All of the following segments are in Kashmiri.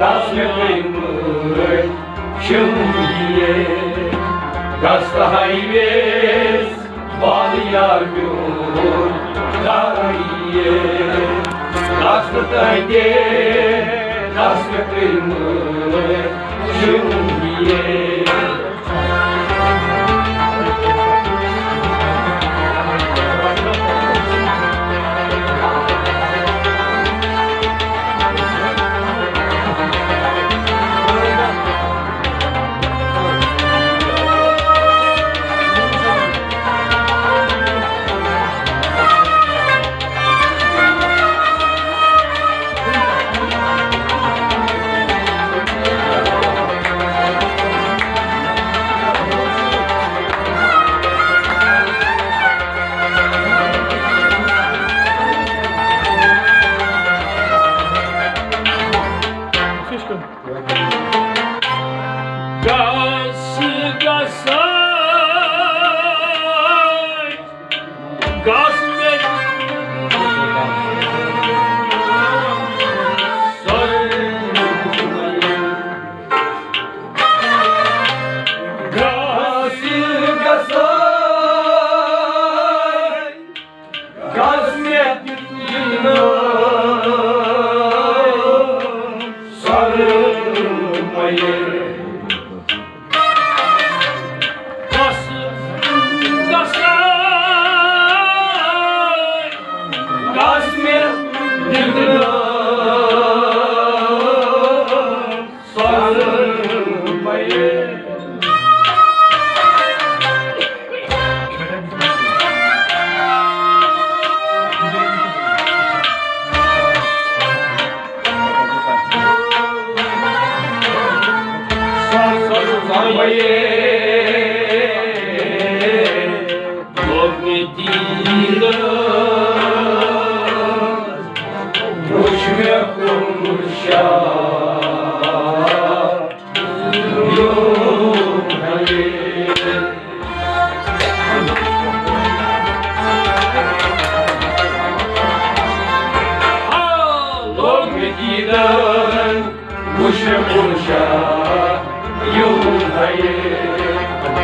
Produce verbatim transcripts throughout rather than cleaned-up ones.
گژھ مےٚ کٔرۍ مٲلۍ شُنٛگیے، گژھ تہٕ ہاے ویس بال یار میون کریے۔ گژھ نہٕ تہٕ دے، گژھ مےٚ کٔرۍ مٲلۍ شُنٛگیے۔ گژھ، گژھ، گژھ مےٚ سۄرٕ۔ گژھ، گژھ، گژھ مےٚ سۄرٕ مٔلۍ۔ گژھ، گژھ، گژھ مےٚ دِنہٕ سۄرٕ مٔلۍ۔ آ، لوگ مےٚ دیٖدن، وُچھ مےٚ کُن شاہ یُن ہَے۔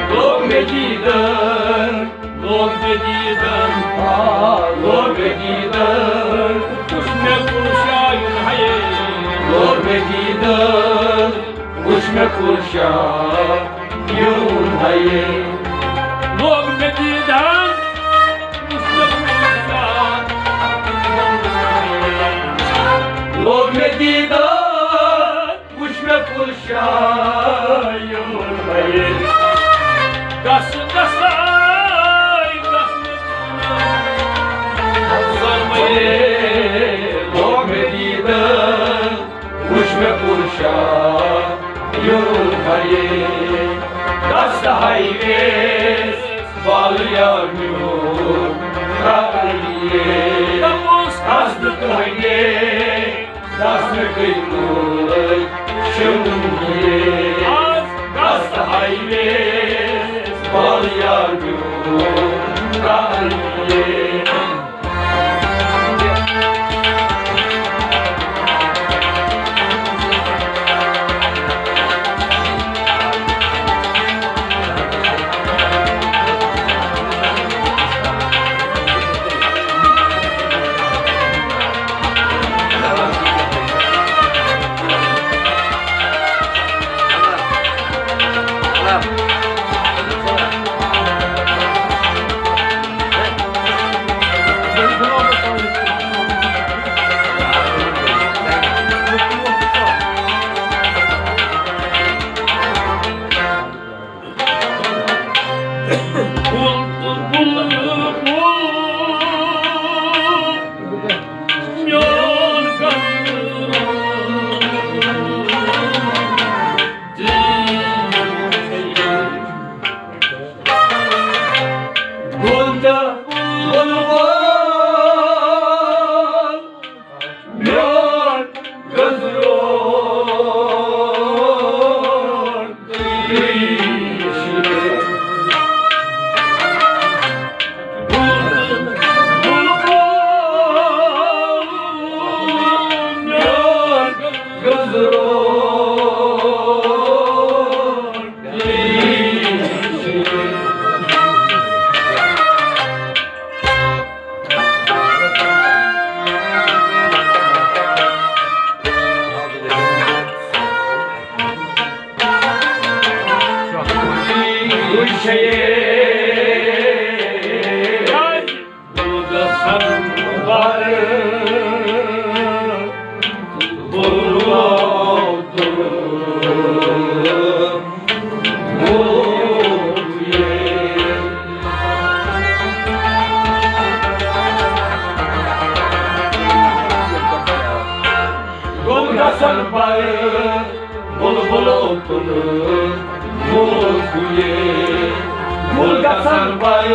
لوگ مےٚ دیٖدن، لوگ مےٚ دیٖدن، آ، لوگ مےٚ دیٖدن، وُچھ مےٚ کُن شاہ یُن ہَے۔ لوگ مےٚ دیٖدن، وُچھ مےٚ کُن شاہ یُن ہَے۔ لوگ مےٚ دیٖدن، وُچھ مےٚ کُن شاہ۔ لوگ مےٚ دیٖدن، وُچھ مےٚ کُن شاہ یُن ہَے۔ گژھ، گژھ، گژھ۔ لوگ مےٚ دیٖدن، وُچھ مےٚ کُن شاہ یُن ہَے۔ گژھ تہٕ ہاے ویس بال یار میون کریے۔ گژھ تہٕ تۄہہِ گژھ مےٚ کٔرۍ مٲلۍ شُنٛگیے۔ گژھ تہٕ ہاے ویس بال یار میون کریے۔ چھے گُلگَسَن بَر، بُلبُلو تُل۔ گُلگَسَن بَر، بُلبُلو تُل، موت گُلے۔ گُلگَسَن بَر،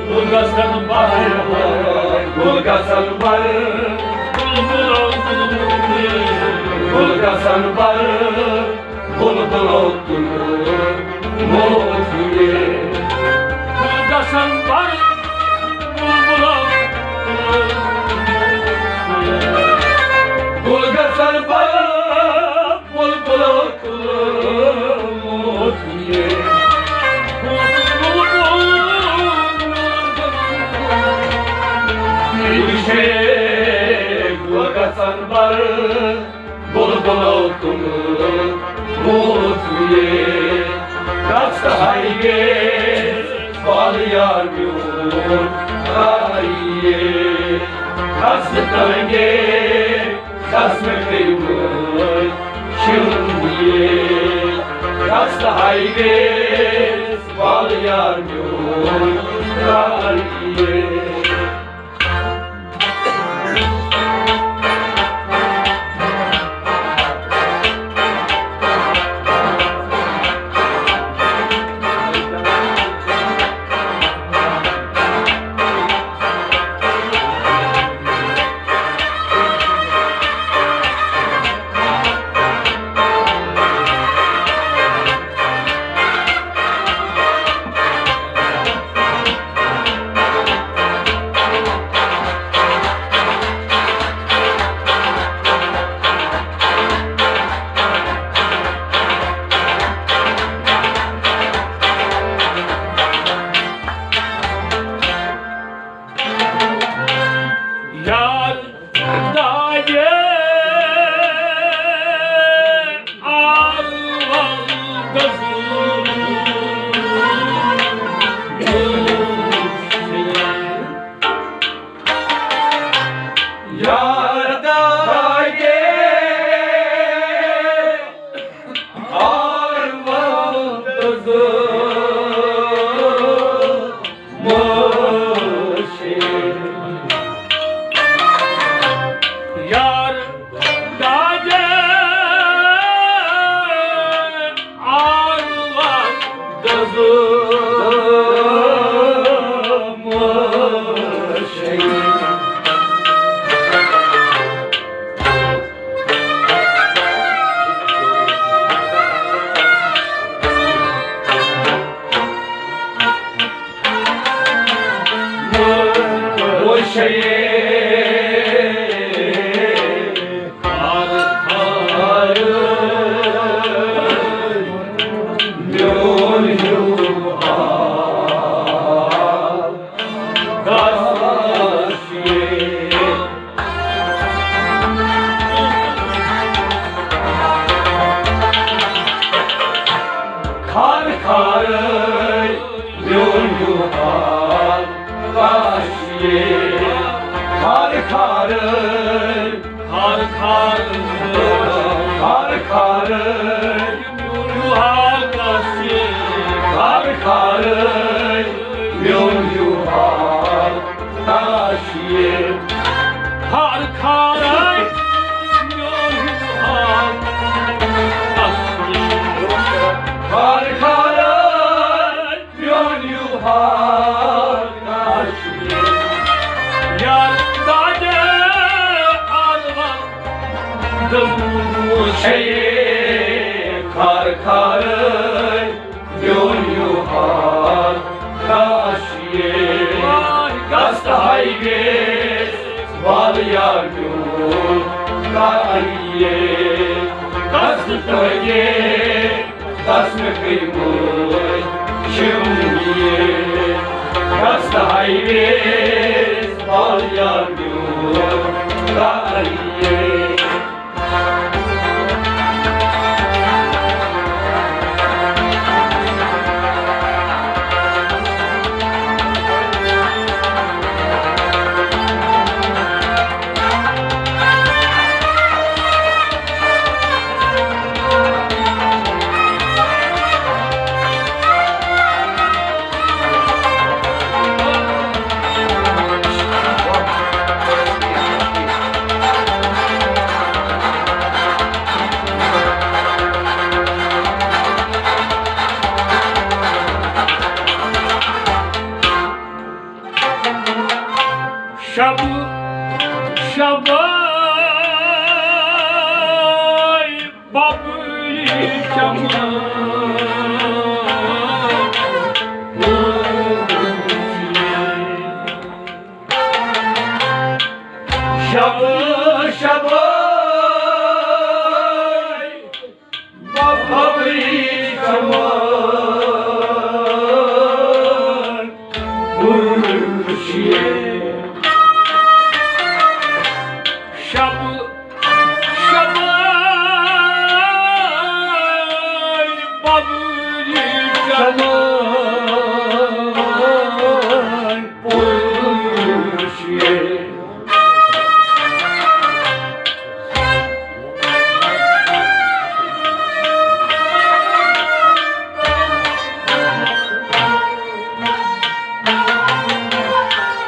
گُلگَسَن بَر، گُلگَسَن بَر، بُلبُلو تُل، گُلگَسَن بَر، بُلبُلو تُل، موت گُلے۔ گُلگَسَن بَر، بُلبُلو تُل، گُلگَسَن بَر، بُلبُلو تُل، موت گُلے۔ گُلگَسَن بَر، بُلبُلو تُل، موت گُلے۔ دست ہائی گے، بال یار میون، آئیے۔ دست تنگے، دست میں کئی بول، شنگیے۔ دست ہائی گے، بال یار میون، آئیے۔ یار داگے آل وقت یار داگے آل وقت مشیر۔ یار داجے آل وقت مشیر۔ خار خارے میون ہیو حال کاشیے، خار خارے، خار خار، خار خارے میون ہیو حال کاشیے، خار خارے میون ہیو حال کاشیے۔ خار خارے میون ہیو حال کاشیے۔ خار خارے میون ہیو حال کاشیے۔ یار داجے آلوان دزمو چھے خار خارے میون ہیو حال کاشیے۔ دست ہائی گے وال یار میون کائیے۔ دست ترگے دست میں کئی مول شمگیے۔ دست ہائی گے وال یار میون کائیے۔ ببری چمن شب شب ببری چمن پرشیے شب شبائی ببری چمن پرشیے۔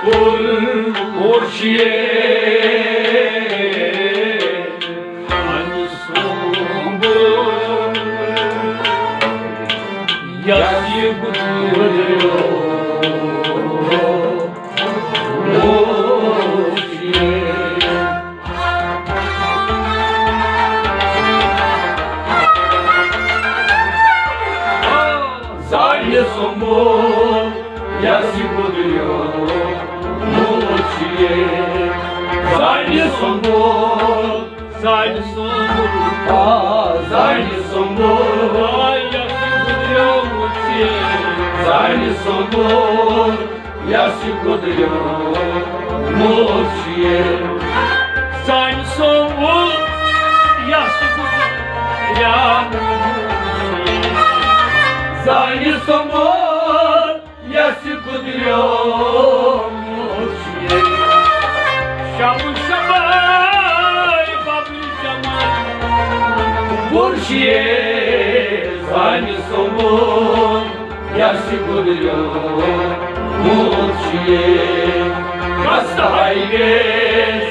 پرشیے۔ یس یہِ گُزریو۔ زانہِ سومبول یس یہِ گُزریو۔ زانہِ سومبول۔ زانہِ سومبول۔ آ، زانہِ سومبول۔ آ، یس یہِ گُزریومُت چھُ۔ زانہِ سومبول یس یہِ گُزریومُت چھُ۔ زانہِ سومبول یس یہِ گُزریومُت چھُ۔ زانہِ سومبول یس گُزریومُت چھُ۔ شب شبائی ببری چمن پرشیے۔ زانہِ سومبول یس گُزریومُت چھُ۔ کس ہائی ویز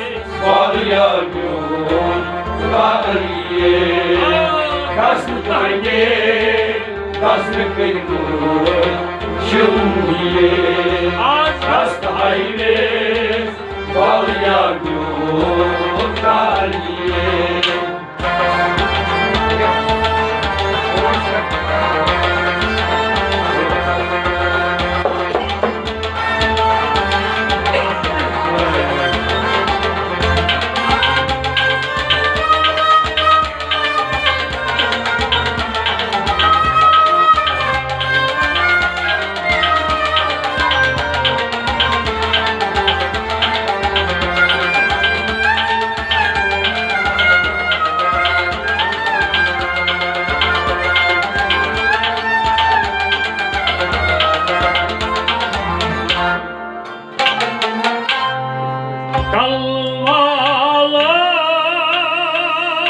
فالیا میون کاریے۔ کس تانگے کس کٔرۍ مٲلۍ چھِم یے۔ آز کس ہائی ویز فالیا میون کاریے۔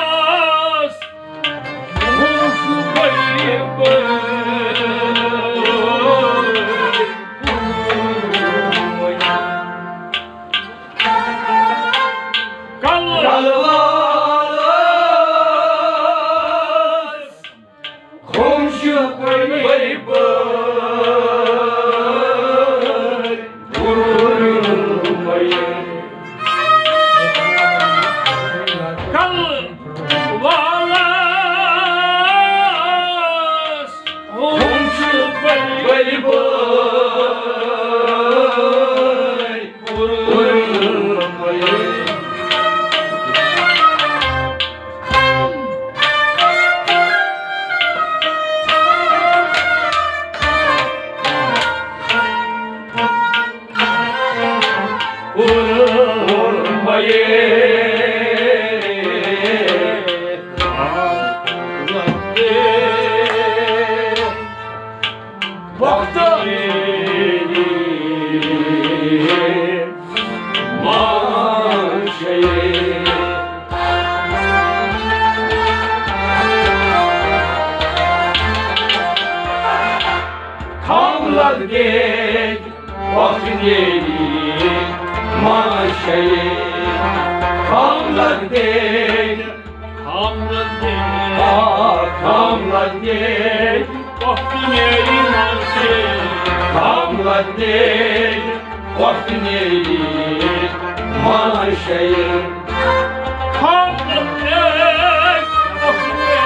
کلوالس ہُم چھُ غریٖبٕے۔ کلوالس ہُم چھِ بٔڑۍ بٔڑۍ۔ کلوالس ہُم چھِ بٔڑۍ بٔڑۍ۔ وقت کھام لگ دے وقت نیری ماشے۔ کھام لگ دے کھام لگ دے آ کھام لگ دے وقت نیری ماشے۔ کھام لگ دے وقت نیری ماشے۔ کھام لگ دے وقت نیری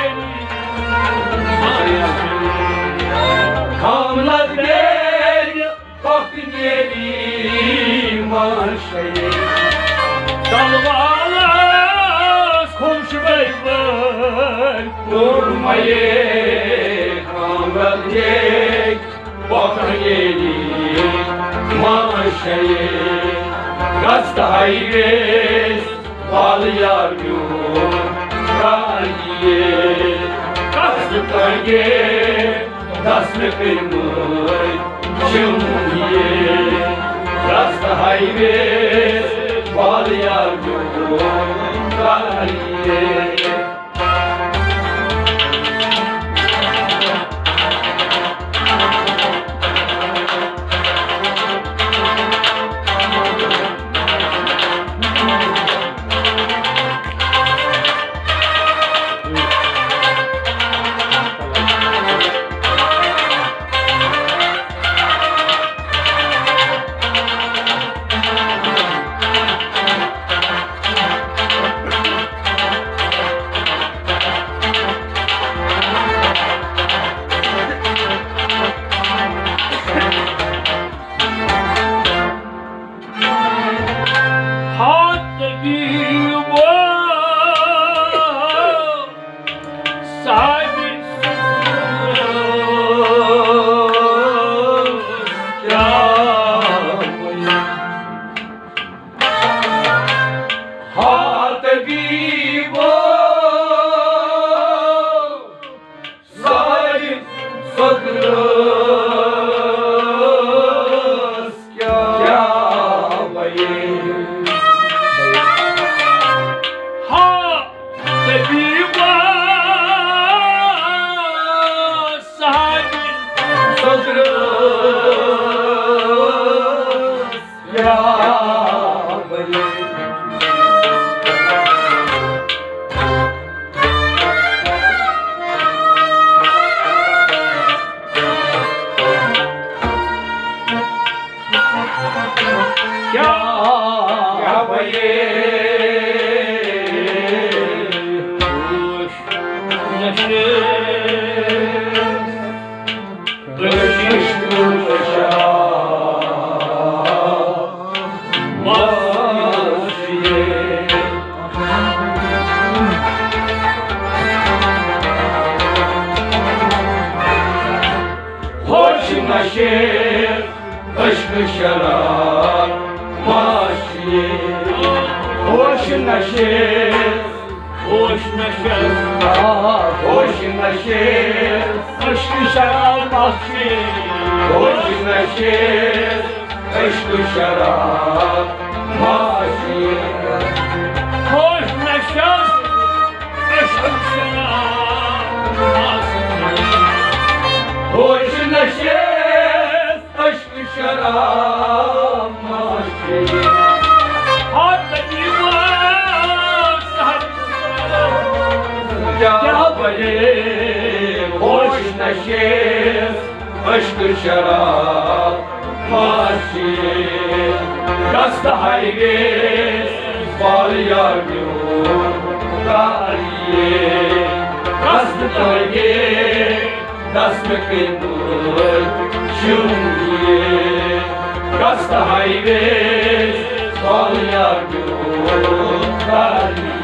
کوٚر مےٚ خانٛدر یے، پۄپھرٕ ییٚلہِ ماجہِ گژھٕ ہاے ویس، وَلہٕ یار میون کالیے، قصد تۄہہِ دَسنہٕ کٔرمٕتۍ چھِم یے، قصد ہاے ویس، وَلہٕ یار میون کالیے۔ ہاتھ دیٖوو سانہِ سُکرس کیٛاہ وَنہِ؟ ہاتھ دیٖوو سانہِ سُکرس کیٛاہ وَنہِ؟ ہا، طبیبا سانہِ سُکرس کیٛاہ وَنہِ؟ کیٛاہ، کیٛاہ وَنہِ؟ ہوش نشے، عشق شراب ماشیے۔ ہوش نشے، ہوش نشے، آ، ہوش نشے، عشق شراب ماشیے۔ ہوش نشے، عشق شراب ماشیے۔ ہوش نشے، عشق شراب ماشیے۔ ہوش نشے، عشق شراب ماشیے۔ ہاتھ دیٖوو سانہِ کیٛاہ وَنہِ؟ ہوش نشے، عشق شراب ماشیے۔ دست ہاے ویس، بال یار میون کالیے۔ دست تۄہہِ دست کٔرۍ پٲٹھۍ چھُم یہِ۔ دست ہاے ویس، بال یار میون کالیے۔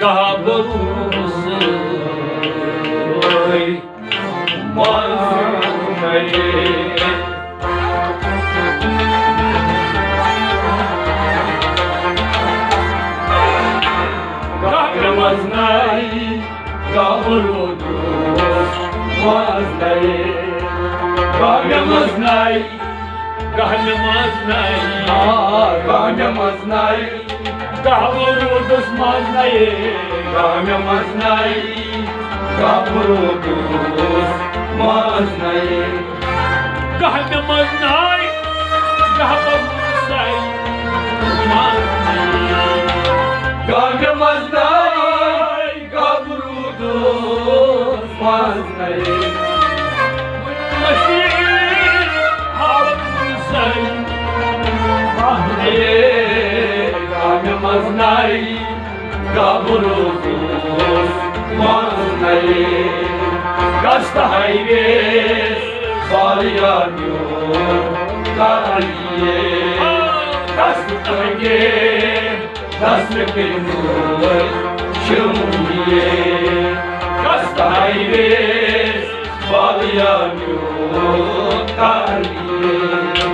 گابروس مزنائی، گابروس مزنائی، گابروس مزنائی، گابروس مزنائی۔ گاہ مےٚ منٛز نَے۔ آ، گاہ مےٚ منٛز نَے۔ گاہ بہٕ روٗدُس منٛز نَے۔ گاہ مےٚ منٛز نَے۔ گاہ بہٕ روٗدُس منٛز نَے۔ گاہ مےٚ منٛز نَے۔ گاہ بہٕ روٗدُس نَے۔ منٛز نَے۔ گاہ مےٚ منٛز نَے۔ گاہ بہٕ روٗدُس منٛز نَے۔ کامہِ منٛز نَے، گابروٗ منٛز نَے۔ گژھ تہٕ ہاے ویس بالیا میون کر یہ۔ گژھ تہٕ ہاے ویس دست کٔرِتھ شُروٗع یے۔ گژھ ہاے ویس بالیا میون کر یے۔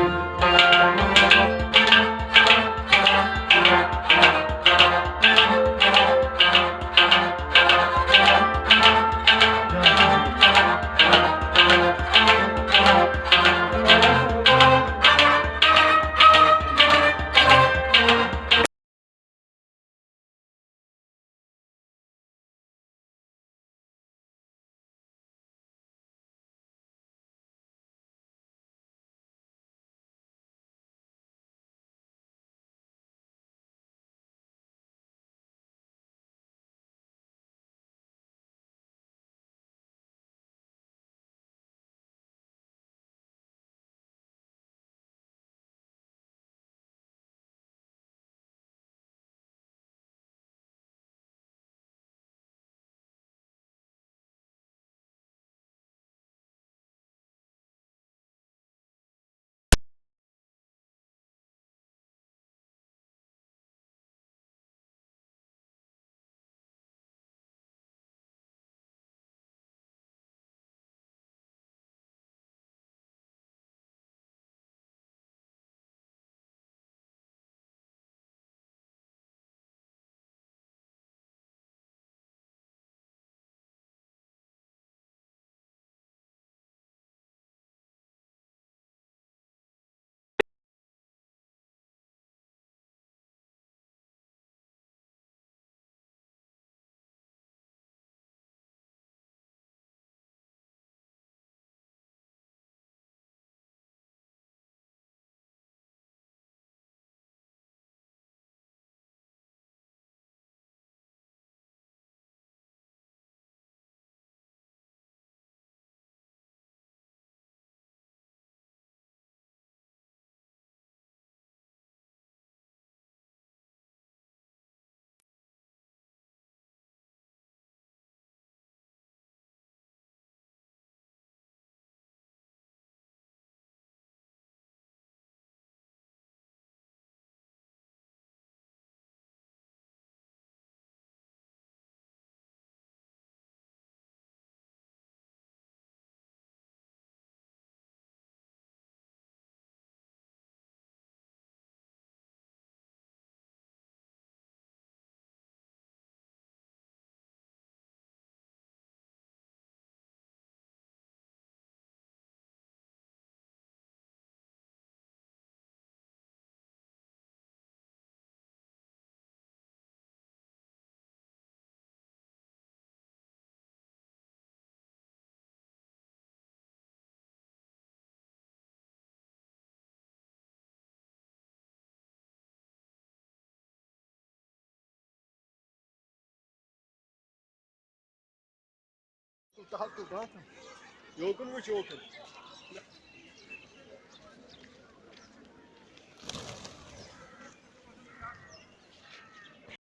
تحقق برونٛہہ کُن۔ یوکُن وٕچھ، یوکُن۔